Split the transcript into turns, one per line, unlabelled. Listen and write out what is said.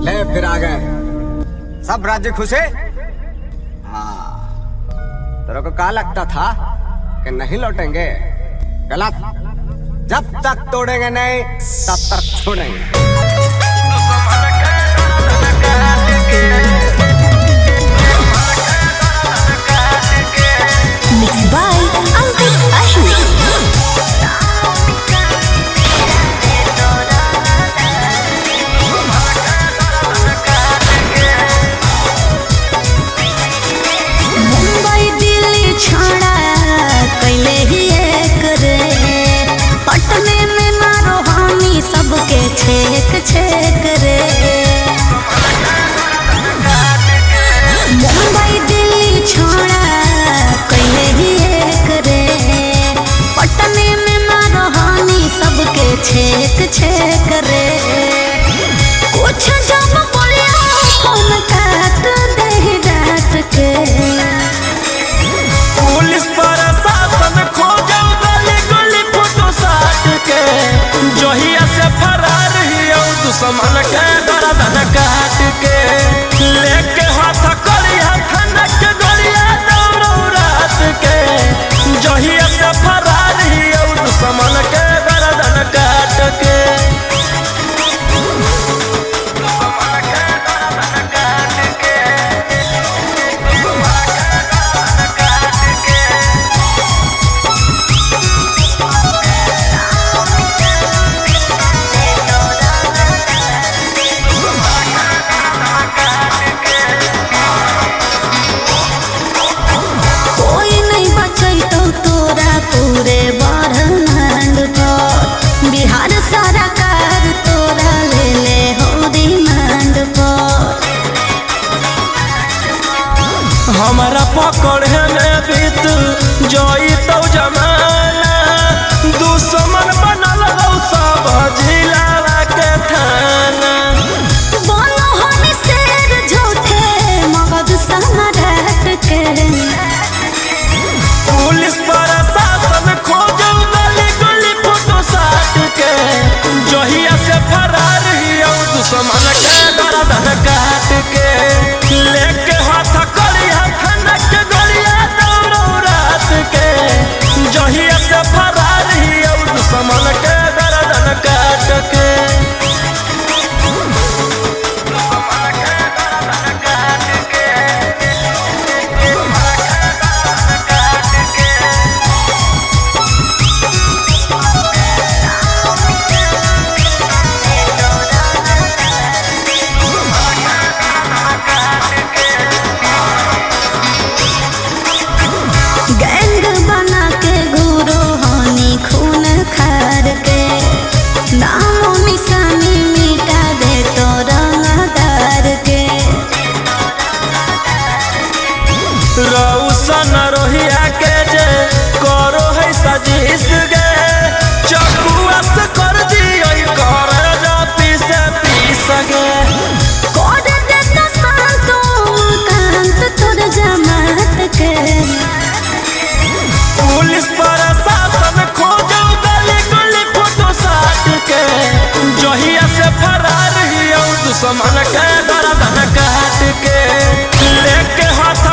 ले फिर आ गए, सब राज्य खुश है। हाँ, तेरे को क्या लगता था कि नहीं लौटेंगे? गलत। जब तक तोड़ेंगे नहीं तब तक छोड़ेंगे।
Mixed by Ankit Ahir. Mumbai Delhi छाड़ा कैले ही एक रे, पटने में मारो हानि सबके छेक छेक रे। मुंबई दिल्ली छाड़ा कैले ही एक रे, पटने में मारो हानि सबके छेक छेक रे। कुछ जब बोलिया हम काट दे डांट के,
पुलिस प्रशासन खोजल गली गली फोटो साट के, जहिया से फरार हियौ दुश्मन के गर्दन काट के, लेके हाथ करिया थाना के गलिया दौड़ौ रात के, जहिया से फरार हियौ दुश्मन के गर्दन काट के।
कोई नहीं बचैतौ तोरा पूरे ब्रह्मांड पर, बिहार सरकार तोरा ले ले हो डिमांड पर।
हमारा पकड़े में बीत जइतौ जमाना, दुश्मन बनल रौ सब जिला के थाना।
बोलो हम शेर झूठे मगध सम्राट के,
पुलिस प्रशासन खोजल गली गली फोटो साट के, जहिया से फरार हियौ दुश्मन के गर्दन काट के, लेके हाथ करिया थाना के गलिया दौड़ौ रात के, जहिया से फरार हियौ दुश्मन के गर्दन काट के।
गैंग बना के घूरो हानि खून खार के, नामो निशानी मिटा दे तो रंगदार के।
रौशन रोहिया के जे करो है साजिश गे, चकुआ से कर दियो कर जा पीस पीस गे।
कर देता शांत कांत तोर जमात के,
पुलिस प्रशासन खोजल गली गली फोटो साट के, जहिया से फरार हियौ दुश्मन के गर्दन काट के, लेके हाथ